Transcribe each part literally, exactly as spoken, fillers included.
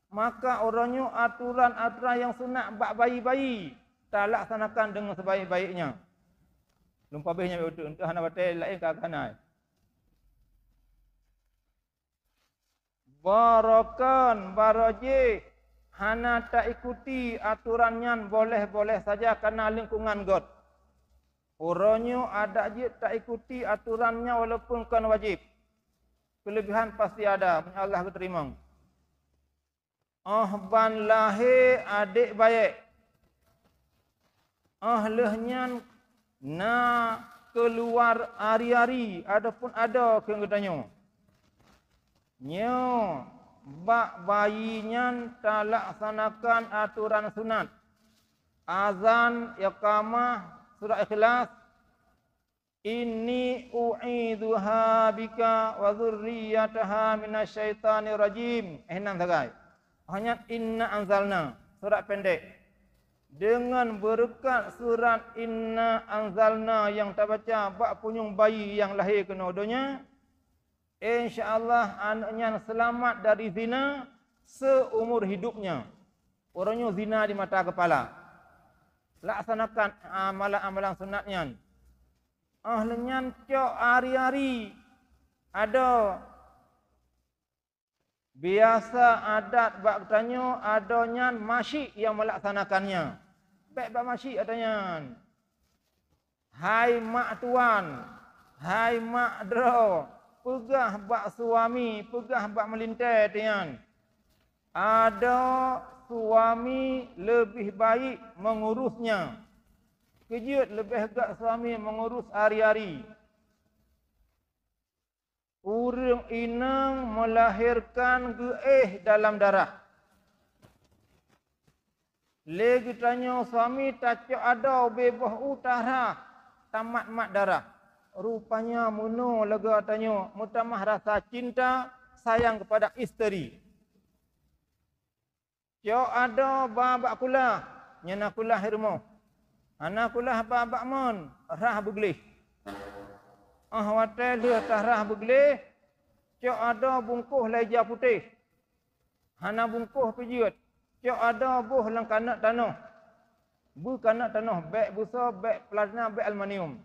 Maka uroe nyoe aturan-aturan nyang sunat bak bayi-bayi talaksanakan deungon sebaik-baiknya. Lôn pabeh nyan beutôi, entah hana watée laén ka hana. Barokon, barojéh, hana taikuti aturan nyan boleh-boleh saja kareuna lingkungan göt. Uroe nyoe adak jeuet taikuti aturan nyan walaupun kon wajéb. Keuleubihan pasti ada, meunyoe Allah geuteurimong. Óh ban lahé adék bayeuk, óh lheueh nyan na keuluwar ari-ari, adapun adoe keu geutanyoe. Nyoe bak bayi nyan talaksanakan aturan sunat, azan, iqamah, surat Ikhlas, "Inni u'idzuha bika wa dzurriyyataha minasy syaithanir rajim." Eh, enam sagai. Hanya inna anzalna, surat pendek. Deungon beureukat surat inna anzalna nyang tabaca bak punyueng bayi nyang lahé keunoe donya, insya Allah aneuk nyan seulamat dari zina seumur hidupnya. Uroe nyoe zina di mata keupala. Laksanakan amalan-amalan sunat nyan. Óh lheueh nyan cok ari-ari adoe. Biasa adat bak geutanyoe adoe nyan masyik nyang meulaksanakannya. Bék bak masyik adoe nyan. Hai mak tuan, hai mak droe, peugah bak suami, peugah bak meulintée nyan. Adoe suami leubeh baik mengurusnya. Keujeuet leubeh gét suami mengurus ari-ari. Ureuëng inong meulahérkan geuéh dalam darah. Lé geutanyoe suami tacok adoe beuboh u tarah tamat-mat darah. Rupanya meunoe lagée tanyoe meutamah rasa cinta sayang kepada isteri. Cok adoe ba bak kulah, nyan na kulah i rumoh. Hana kulah ba bak mon, rhah beugleh. Óh watée lheueh tarhah beugleh, cok adoe bungkôh lé ija putéh. Hana bungkôh pih jeuet, cok adoe boh lam kanot tanoh. Beu kanot tanoh bék beusoe, bék platina, bék aluminium.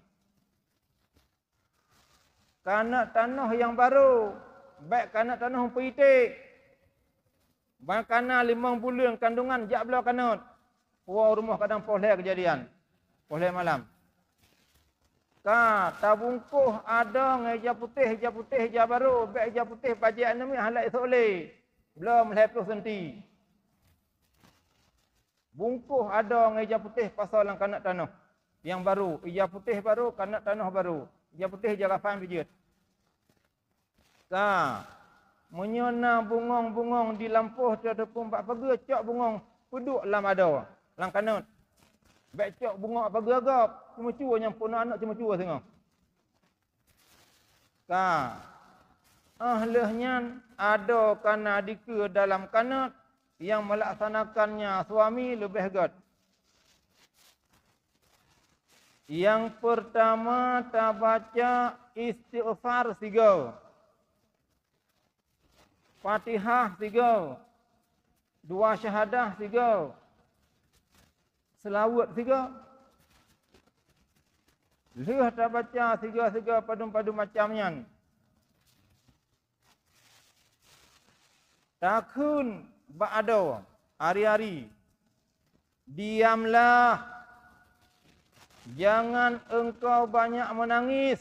Kanot tanoh nyang barô, bék kanot tanoh peuiték. Ban kana limong buleuen kandungan jak bloe kanot. Puwoe rumoh kadang poh lhée keujadian, poh lhée malam. Ka tabungkôh adoe ngon ija putéh, ija putéh ija barô, bék ija putéh bajée aneuk miet hana lé sôk lé, bloe meulhée ploh senti. Bungkôh adoe ngon ija putéh pasoe lam kanot tanoh nyang barô, ija putéh barô, kanot tanoh barô, ija putéh ija kafan pih jeuet. Ka, meunyoe na bungöng-bungöng di lampôh teuteupông bak pageue, cok bungöng peuduek lam adoe, lam kanot. Bék cok bungöng bak pageue gob, ceumeucue nyang peunoh aneuk ceumeucue singoh. Ka, óh lheueh nyan adoe kana dikeue dalam kanot nyang meulaksanakannya suami leubeh gét. Nyang peurtama tabaca istighfar sigoe, Fatihah sigoe, dua syahadah sigoe, seulaweuet sigoe. Lheueh tabaca sigoe-sigoe padum-padum macam nyan, takheun bak adoe, ari-ari, "Diamlah, jangan engkau banyak menangis.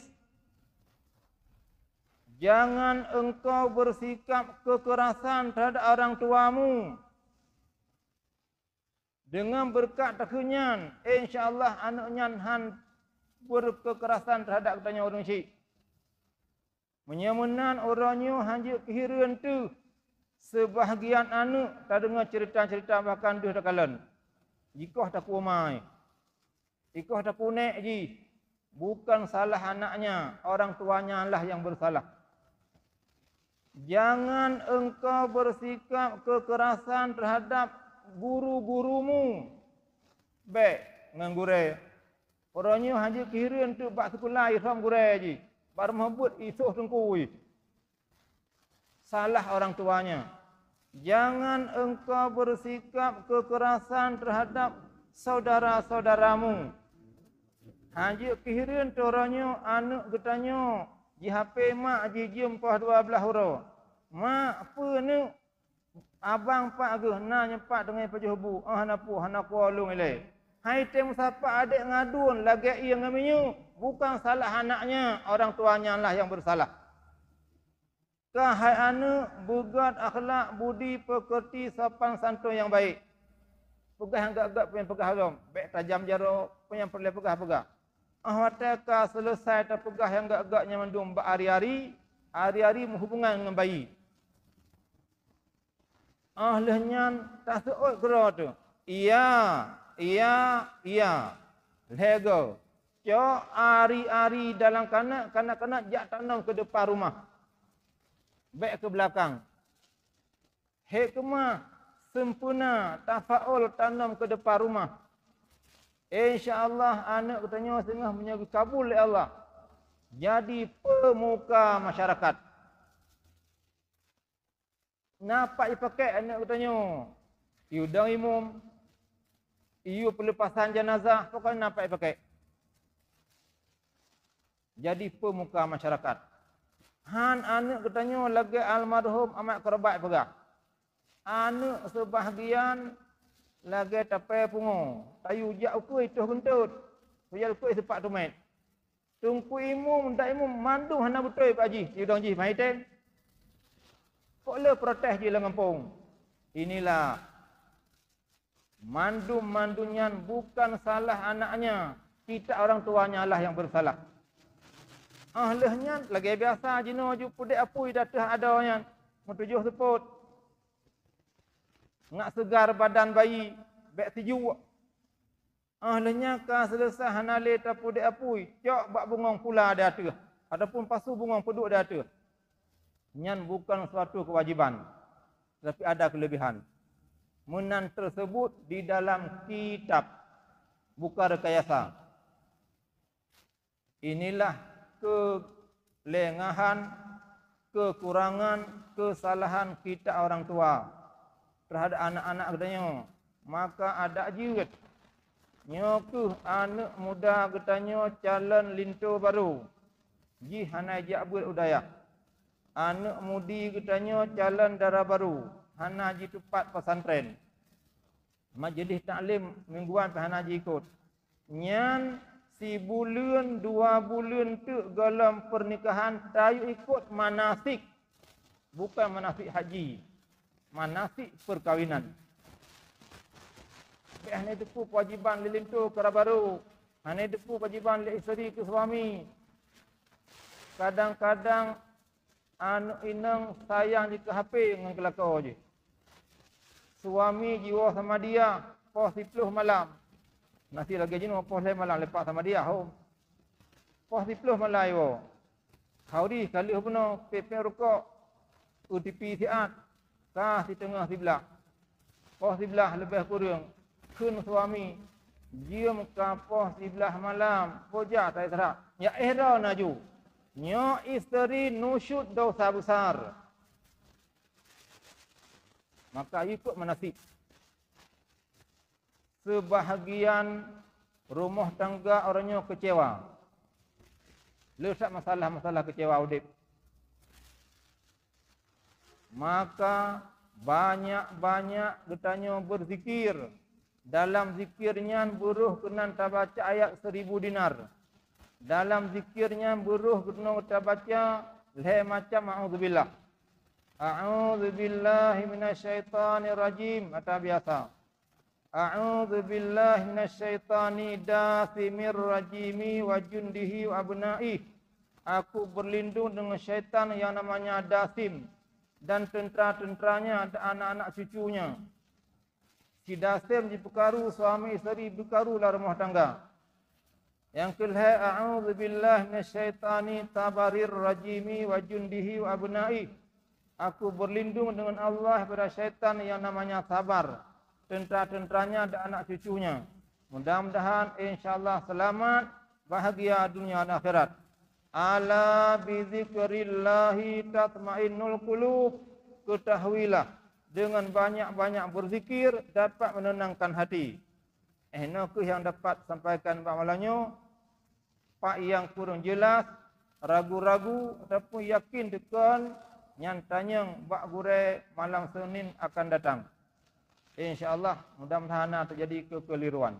Jangan engkau bersikap kekerasan terhadap orang tuamu." Deungon beureukat takheun nyan, insya Allah aneuk nyan hán beukekerasan teuhadap geutanyoe ureuëng syik. Meunyoe meunan, uroe nyoe hán jeuet keuhireuen teuh, seubahgian aneuk tadeungoe ceurita-ceurita bahkan deuh takalon. Jikoh takue ma, jikoh takue nék jih, bukan salah anaknya, orang tuanya lah yang bersalah. Jangan engkau bersikap kekerasan terhadap guru-gurumu. Bék ngon gurée. Uroe nyoe hán jeuet keuhireuen teuh bak sikula irhom gurée jih, bak rumoh beuet isoh teungku jih. Salah orang tuanya. Jangan engkau bersikap kekerasan terhadap saudara-saudaramu. Hanjeuet keuhireuen teuh uroe nyoe aneuëk geutanyoe jihapé mak jih jeuem poh dua blaih uroe. "Mak, peue neuk?" "Abang pat geuh na nyeupat teungoh pajoh bu, ah, hana peue, hana kuwoe lôn ilée." Hai tém sapat adék ngon aduen lagée ié ngon minyeuk, bukan salah anaknya, orang tuanya lah yang bersalah. Ka hai aneuëk, beugot akhlak, budi, peukeurti, sopan santun nyang baik. Peugah nyang gét-gét, peue nyang peugah lom, bék tajam jaroe, peue nyang peureulée peugah, peugah. Óh watée ka seuleusoe tapeugah nyang gét-gét nyan mandum bak ari-ari, ari-ari meuhubungan ngon bayi. Óh lheueh nyan taseuôt keudroe teuh, "Iya, iya, iya." Lhée goe, cok ari-ari dalam kanét, kanét-kanét jak tanom keu depan rumah. Bék keu beulakang. Hikmah sempurna tafaul tanom keu depan rumah. Insya Allah aneuëk geutanyoe singoh meunyoe geukabul lé Allah, jadi peumuka masyarakat. Na pat jipakék aneuëk geutanyoe, yue dong imum, yue peuleupasan janazah, pokoknya na pat jipakék. Jadi peumuka masyarakat. Han aneuëk geutanyoe lagée almarhum Amat Keurabat peugah, aneuëk seubahgian lagée tapée pungoe, tayue jak ukeue toh geuntot, peujak ukeue seupak teumét. Teungku imum, dak imum, mandum hana beutôi bak jih, yue dong jih meuhai tém. Kok le protes jih lam gampông. Inilah, mandum-mandum nyan bukan salah anaknya, kita orang tuanya lah yang bersalah. Óh lheueh nyan lagée biasa jinoe ju peudek apui di ateueh adoe nyan, meutujoh seupôt. Ngat seugar badan bayi, bék sijuek. Óh lheueh nyan ka seuleusoe hana lé tapeudek apui, cok bak bungöng pula di ateueh, ataupun pasu bungöng peuduek di ateueh. Nyan bukan suatu keuwajiban, tapi ada keulebihan. Meunan teuseubut di dalam kitab, bukan rekayasa. Inilah keulengahan, keukurangan, keusalahan kita orang tua teuhadab anak-anak geutanyoe, maka adak jeuet. Nyoe kheueh aneuëk muda geutanyoe calon linto barô, jih hana jak beuet u dayah. Aneuëk mudi geutanyoe calon dara barô, hana jiteupat pesantren. Majeulih taklim mingguan pih hana jiikot. Nyan sibuleuen dua buleuen teuk gohlom peunikahan tayue ikot manasik, bukan manasik haji, manasik peukawinan. Bék hana teupeu keuwajiban lé linto keu dara barô, hana teupeu keuwajiban lé isteri keu suami. Kadang-kadang aneuëk inong sayang jih keu H P ngon keu lakoe jih. Suami jiwoe Samadiyah poh siploh malam. Nasi lagée jinoe poh lhée malam leupah Samadiyah hom. Poh siploh malam jiwoe. Khauri ka lheueh bunoe, pék-pék rukok, U T P siat, ka siteungoh siblaih. Poh siblaih leubeh kureueng, kheun suami, jeuem ka poh siblaih malam, boja tai srak, jak éh droe na ju. Nyoe isteri nusyut dosa besar. Maka ikot manasik. Seubahagian rumoh tangga uroe nyoe keucewa. Le that masalah-masalah keucewa udeb. Maka banyak-banyak geutanyoe beuzikir. Dalam zikir nyan beurôh keunan tabaca ayat seribu dinar. Dalam zikir nyan beurôh keunan tabaca lhée macam a'udzubillah. A'udzubillahi minasyaitonirrajim, mata biasa. A'udzubillahi minasyaitonir dasimir rajimi wa jundihi wa abnaih. Aku berlindung dengan syaitan yang namanya Dasim dan tentera-tenteranya dan anak-anak cucunya. Si Dasim jipeukaru suami isteri beukaru lam rumoh tangga. Nyang keulhée, a'udzubillahi minasyaitonir tabarir rajimi wa jundihi wa abnaih. Aku berlindung dengan Allah daripada syaitan yang namanya Sabar, tentera-tenteranya dan anak cucunya. Mudah-mudahan insya Allah selamat, bahagia dunia dan akhirat. Ala bizikrillahi tatmainnul qulub. Ketahuilah, dengan banyak-banyak berzikir dapat menenangkan hati. Eh, inoe kheueh nyang dapat sampaikan bak malam nyoe. Pak nyang kureueng jeulaih, ragu-ragu ataupun yakin teukan, nyan tanyong bak gurée malam Senin akan datang. Insya Allah, mudah-mudahan hana teujadi keukeliruan.